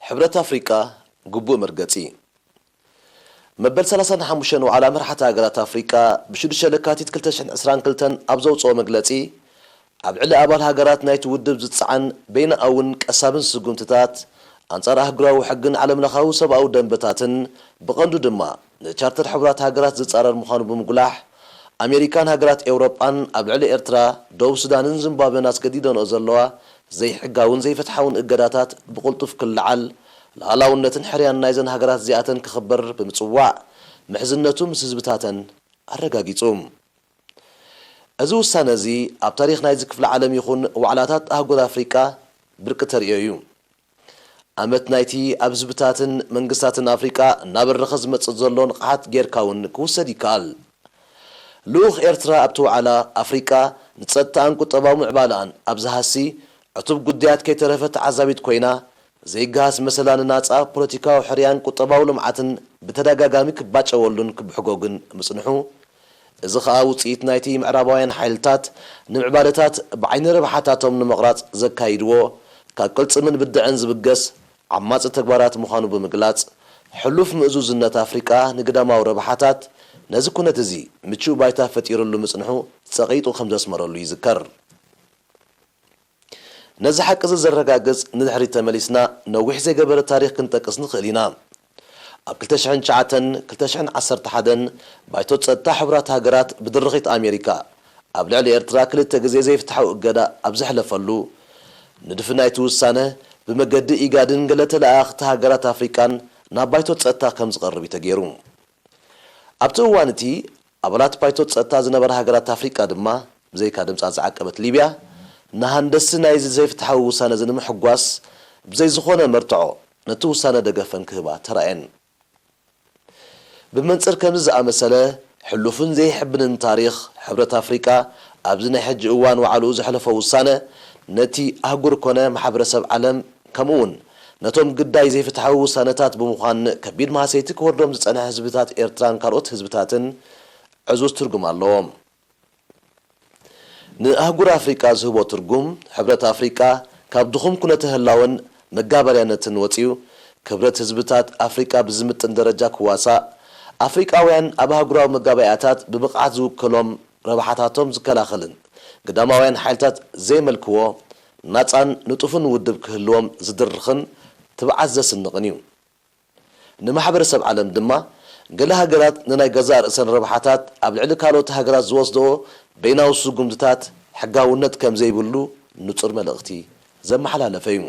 ሕብረት ኣፍሪቃ ግቡእ መርገጺ። መበል ሰላሳን ሓሙሽተን ዋዕላ መራሕቲ ሃገራት ኣፍሪቃ ብሽዱሽተ ለካቲት ክልተ ሽሕን ዕስራን ክልተን ኣብ ዘውጽኦ መግለጺ፣ ኣብ ልዕሊ ኣባል ሃገራት ናይቲ ውድብ ዝጸዓን በይንኣውን ቀሳብን ስጉምትታት ኣንጻር ኣህጉራዊ ሕግን ዓለምለኻዊ ሰብኣዊ ደንበታትን፣ ብቐንዱ ድማ ንቻርተር ሕቡራት ሃገራት ዝጻረር ምዃኑ ብምጉላሕ፣ ኣሜሪካን ሃገራት ኤውሮጳን ኣብ ልዕሊ ኤርትራ፣ ደቡብ ሱዳንን ዚምባብዌን ኣስገዲደንኦ ዘለዋ ዘይሕጋውን ዘይፍትሓውን እገዳታት ብቕልጡፍ ክለዓል፣ ሉዓላውነትን ሕርያን ናይዘን ሃገራት እዚኣተን ክኽበር ብምጽዋዕ፣ ምሕዝነቱ ምስ ህዝብታተን ኣረጋጊጹ። እዚ ውሳነ እዚ ኣብ ታሪኽ ናይዚ ክፍለ ዓለም ይኹን ዋዕላታት ኣህጉር ኣፍሪቃ ብርቂ ተርእዮ እዩ። ኣመት ናይቲ ኣብ ህዝብታትን መንግስታትን ኣፍሪቃ እናበረኸ ዝመጽእ ዘሎ ንቕሓት ጌርካ እውን ክውሰድ ይከኣል። ልኡኽ ኤርትራ ኣብቲ ዋዕላ፣ ኣፍሪቃ ንጸጥታኣን ቁጠባዊ ምዕባለኣን ኣብ ዝሃሲ ዕቱብ ጉዳያት ከይተረፈ ተዓዛቢት ኮይና፣ ዘይገሃስ መሰላ ንናጻ ፖለቲካዊ ሕርያን ቁጠባዊ ልምዓትን ብተደጋጋሚ ክባጨወሉን ክብሕጎግን ምጽንሑ፣ እዚ ኸኣ ውጽኢት ናይቲ ምዕራባውያን ሓይልታት ንምዕባለታት ብዓይኒ ረብሓታቶም ንምቕራጽ ዘካይድዎ ካብ ቅልጽምን ብድዐን ዝብገስ ዓማጺ ተግባራት ምዃኑ ብምግላጽ፣ ሕሉፍ ምእዙዝነት ኣፍሪቃ ንግዳማዊ ረብሓታት ነዚ ኩነት እዚ ምቹእ ባይታ ፈጢሩሉ ምጽንሑ ጸቒጡ ከም ዘስመረሉ ይዝከር። ነዚ ሓቂ እዚ ዘረጋግጽ ንድሕሪት ተመሊስና ነዊሕ ዘይገበረ ታሪኽ ክንጠቅስ ንኽእል ኢና። ኣብ ክልተ ሽሕን ትሽዓተን ክልተ ሽሕን ዓሰርተ ሓደን ባይቶ ጸጥታ ሕቡራት ሃገራት ብድርኺት ኣሜሪካ ኣብ ልዕሊ ኤርትራ ክልተ ግዜ ዘይፍትሓዊ እገዳ ኣብ ዘሕለፈሉ፣ ንድፊ ናይቲ ውሳነ ብመገዲ ኢጋድን ገለ ተለኣኣኽቲ ሃገራት ኣፍሪቃን ናብ ባይቶ ጸጥታ ከም ዝቐርብ እዩ ተገይሩ። ኣብቲ እዋን እቲ ኣባላት ባይቶ ጸጥታ ዝነበራ ሃገራት ኣፍሪቃ ድማ፣ ብዘይካ ድምጻ ዝዓቀበት ሊብያ፣ ንሃንደስቲ ናይዚ ዘይፍትሓዊ ውሳነ እዚ ንምሕጓስ ብዘይ ዝኾነ መርትዖ ነቲ ውሳነ ደገፈን ክህባ ተራእየን። ብመንጽር ከምዚ ዝኣመሰለ ሕሉፍን ዘይሕብንን ታሪኽ፣ ሕብረት ኣፍሪቃ ኣብዚ ናይ ሕጂ እዋን ዋዕላኡ ዘሕለፎ ውሳነ ነቲ ኣህጉር ኮነ ማሕበረሰብ ዓለም፣ ከምኡውን ነቶም ግዳይ ዘይፍትሓዊ ውሳነታት ብምዃን ከቢድ ማህሰይቲ ክወርዶም ዝጸንሐ ህዝብታት ኤርትራን ካልኦት ህዝብታትን ዕዙዝ ትርጉም ኣለዎ። ንኣህጉር ኣፍሪቃ ዝህቦ ትርጉም፣ ሕብረት ኣፍሪቃ ካብ ድኹም ኩነተ ህላወን መጋበርያነትን ወጺኡ፣ ክብረት ህዝብታት ኣፍሪቃ ብዝምጥን ደረጃ ክዋሳእ፣ ኣፍሪቃውያን ኣብ ኣህጉራዊ መጋባእያታት ብብቕዓት ዝውከሎም ረብሓታቶም ዝከላኸልን፣ ግዳማውያን ሓይልታት ዘይመልክዎ፣ ናጻን ንጡፍን ውድብ ክህልዎም ዝድርኽን ትብዓት ዘስንቕን እዩ። ንማሕበረሰብ ዓለም ድማ፣ ገለ ሃገራት ንናይ ገዛእ ርእሰን ረብሓታት ኣብ ልዕሊ ካልኦት ሃገራት ዝወስድኦ በይናዊ ስጉምትታት ሕጋውነት ከም ዘይብሉ ንጹር መልእኽቲ ዘመሓላለፈ እዩ።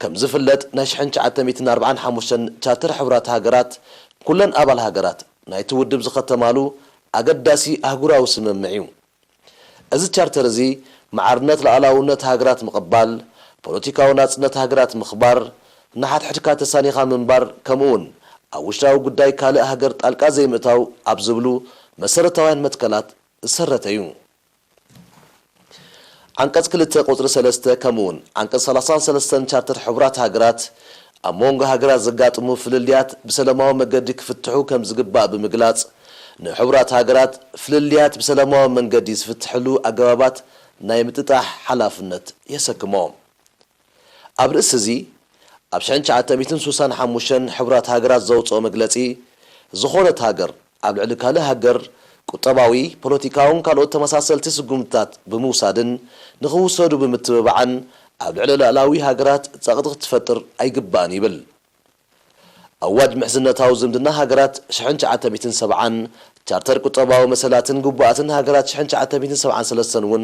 ከም ዝፍለጥ፣ ናይ ሽሕን ትሽዓተ ሚእትን ኣርባዓን ሓሙሽተን ቻርተር ሕቡራት ሃገራት፣ ኩለን ኣባል ሃገራት ናይቲ ውድብ ዝኸተማሉ ኣገዳሲ ኣህጉራዊ ስምምዕ እዩ። እዚ ቻርተር እዚ፣ ማዕርነት ሉዓላውነት ሃገራት ምቕባል፣ ፖለቲካዊ ናጽነት ሃገራት ምኽባር፣ ንሓድሕድካ ተሳኒኻ ምንባር፣ ከምኡውን ኣብ ውሽጣዊ ጉዳይ ካልእ ሃገር ጣልቃ ዘይምእታው ኣብ ዝብሉ መሰረታውያን መትከላት ዝሰረተ እዩ። ዓንቀጽ ክልተ ቁጽሪ ሰለስተ ከምኡውን ዓንቀጽ ሰላሳን ሰለስተን ቻርተር ሕቡራት ሃገራት፣ ኣብ መንጎ ሃገራት ዘጋጥሙ ፍልልያት ብሰላማዊ መገዲ ክፍትሑ ከም ዝግባእ ብምግላጽ፣ ንሕቡራት ሃገራት ፍልልያት ብሰላማዊ መንገዲ ዝፍትሕሉ ኣገባባት ናይ ምጥጣሕ ሓላፍነት የሰክሞ። ኣብ ርእሲ እዚ፣ ኣብ ሽሕን ትሽዓተ ሚእትን ስሳን ሓሙሽተን ሕቡራት ሃገራት ዘውጽኦ መግለጺ፣ ዝኾነት ሃገር ኣብ ልዕሊ ካልእ ሃገር ቁጠባዊ፣ ፖለቲካውን ካልኦት ተመሳሰልቲ ስጉምትታት ብምውሳድን ንኽውሰዱ ብምትብባዕን ኣብ ልዕሊ ልዕላዊ ሃገራት ጸቕጢ ክትፈጥር ኣይግባእን ይብል። ኣዋጅ ምሕዝነታዊ ዝምድና ሃገራት ሽሕን ትሽዓተ ሚእትን ሰብዓን፣ ቻርተር ቁጠባዊ መሰላትን ግቡኣትን ሃገራት ሽሕን ትሽዓተ ሚእትን ሰብዓን ሰለስተን እውን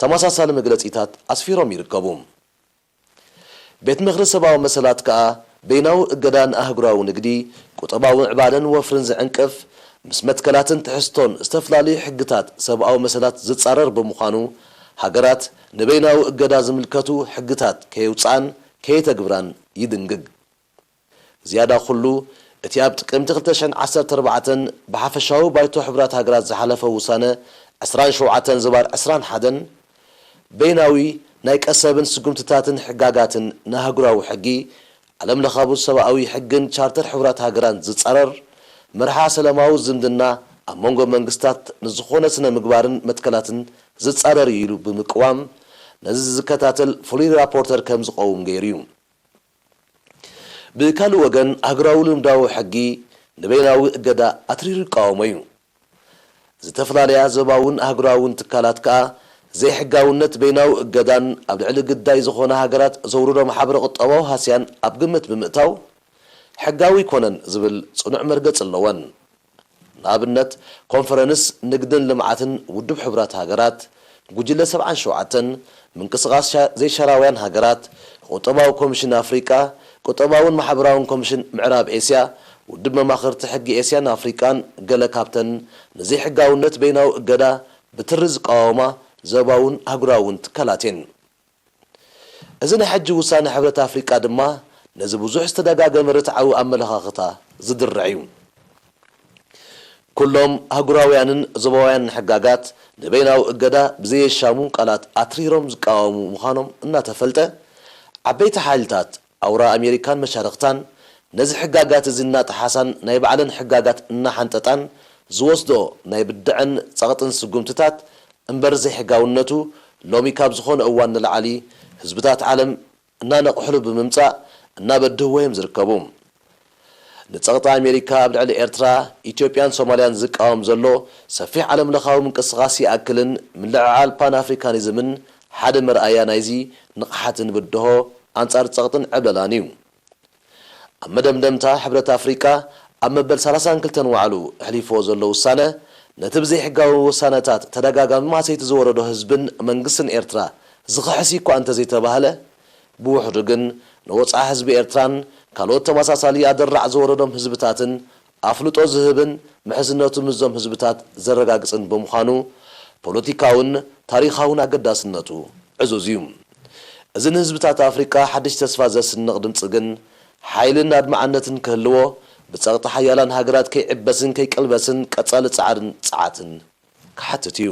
ተመሳሳሊ መግለጺታት ኣስፊሮም ይርከቡ። ቤት ምኽሪ ሰብኣዊ መሰላት ከኣ፣ በይናዊ እገዳ ንኣህጉራዊ ንግዲ፣ ቁጠባዊ ምዕባለን ወፍርን ዝዕንቅፍ፣ ምስ መትከላትን ትሕዝቶን ዝተፈላለዩ ሕግታት ሰብኣዊ መሰላት ዝጻረር ብምዃኑ፣ ሃገራት ንበይናዊ እገዳ ዝምልከቱ ሕግታት ከየውጽኣን ከየተግብራን ይድንግግ። ዝያዳ ኩሉ፣ እቲ ኣብ ጥቅምቲ ክልተ ሽሕን ዓሰርተ ኣርባዕተን ብሓፈሻዊ ባይቶ ሕቡራት ሃገራት ዝሓለፈ ውሳነ ዕስራን ሸውዓተን ዝባር ዕስራን ሓደን፣ በይናዊ ናይ ቀሰብን ስጉምትታትን ሕጋጋትን ንኣህጉራዊ ሕጊ፣ ዓለምለኻዊ ሰብኣዊ ሕግን ቻርተር ሕቡራት ሃገራን ዝጻረር፣ መርሓ ሰላማዊ ዝምድና ኣብ መንጎ መንግስታት ንዝኾነ ስነ ምግባርን መትከላትን ዝጻረር እዩ ኢሉ ብምቅዋም፣ ነዚ ዝከታተል ፍሉይ ራፖርተር ከም ዝቐውም ገይሩ እዩ። ብካልእ ወገን፣ ኣህጉራዊ ልምዳዊ ሕጊ ንበይናዊ እገዳ ኣትሪሩ ይቃወሞ እዩ። ዝተፈላለያ ዞባውን ኣህጉራውን ትካላት ከኣ ዘይሕጋውነት በይናዊ እገዳን ኣብ ልዕሊ ግዳይ ዝኾና ሃገራት ዘውርዶ ማሕበረ ቁጠባዊ ሃስያን ኣብ ግምት ብምእታው ሕጋዊ ኣይኮነን ዝብል ጽኑዕ መርገጺ ኣለወን። ንኣብነት፣ ኮንፈረንስ ንግድን ልምዓትን ውድብ ሕቡራት ሃገራት፣ ጉጅለ ሰብዓን ሸውዓተን፣ ምንቅስቓስ ሻ-፣ ዘይሻራውያን ሃገራት፣ ቁጠባዊ ኮሚሽን ኣፍሪቃ፣ ቁጠባውን ማሕበራውን ኮሚሽን ምዕራብ ኤስያ፣ ውድብ መማኽርቲ ሕጊ ኤስያን ኣፍሪቃን ገለ ካብተን ንዘይሕጋውነት በይናዊ እገዳ ብትሪ ዝቃወማ ዞባውን ኣህጉራውን ትካላት እየን። እዚ ናይ ሕጂ ውሳነ ሕብረት ኣፍሪቃ ድማ ነዚ ብዙሕ ዝተደጋገመ ርትዓዊ ኣመለኻኽታ ዝድርዕ እዩ። ኩሎም ኣህጉራውያንን ዞባውያንን ሕጋጋት ንበይናዊ እገዳ ብዘየሻሙ ቃላት ኣትሪሮም ዝቃወሙ ምዃኖም እናተፈልጠ፣ ዓበይቲ ሓይልታት ኣውራ ኣሜሪካን መሻርኽታን ነዚ ሕጋጋት እዚ እናጠሓሳን ናይ ባዕለን ሕጋጋት እናሓንጠጣን ዝወስዶ ናይ ብድዐን ጸቕጥን ስጉምትታት እምበር ዘይሕጋውነቱ ሎሚ ካብ ዝኾነ እዋን ንላዕሊ ህዝብታት ዓለም እናነቕሕሉ ብምምጻእ እናበድህዎ እዮም ዝርከቡ። ንጸቕጢ ኣሜሪካ ኣብ ልዕሊ ኤርትራ፣ ኢትዮጵያን ሶማልያን ዝቃወም ዘሎ ሰፊሕ ዓለምለኻዊ ምንቅስቓስ ይኣክልን ምልዕዓል ፓን ኣፍሪካኒዝምን ሓደ መርኣያ ናይዚ ንቕሓትን ብድሆ ኣንጻር ጸቕጥን ዕብለላን እዩ። ኣብ መደምደምታ፣ ሕብረት ኣፍሪቃ ኣብ መበል ሰላሳን ክልተን ዋዕሉ ኣሕሊፍዎ ዘሎ ውሳነ፣ ነቲ ብዘይሕጋዊ ውሳነታት ተደጋጋሚ ማህሰይቲ ዝወረዶ ህዝብን መንግስትን ኤርትራ ዝኽሕስ እኳ እንተዘይተባህለ፣ ብውሕዱ ግን ንወጽዓ ህዝቢ ኤርትራን ካልኦት ተመሳሳሊ ኣደራዕ ዝወረዶም ህዝብታትን ኣፍልጦ ዝህብን ምሕዝነቱ ምስዞም ህዝብታት ዘረጋግጽን ብምዃኑ፣ ፖለቲካውን ታሪኻውን ኣገዳስነቱ ዕዙዝ እዩ። እዚ ንህዝብታት ኣፍሪቃ ሓድሽ ተስፋ ዘስንቕ ድምጺ ግን፣ ሓይልን ኣድማዕነትን ክህልዎ፣ ብጸቕጢ ሓያላን ሃገራት ከይዕበስን ከይቅልበስን ቀጻሊ ጻዕርን ጽዓትን ክሓትት እዩ።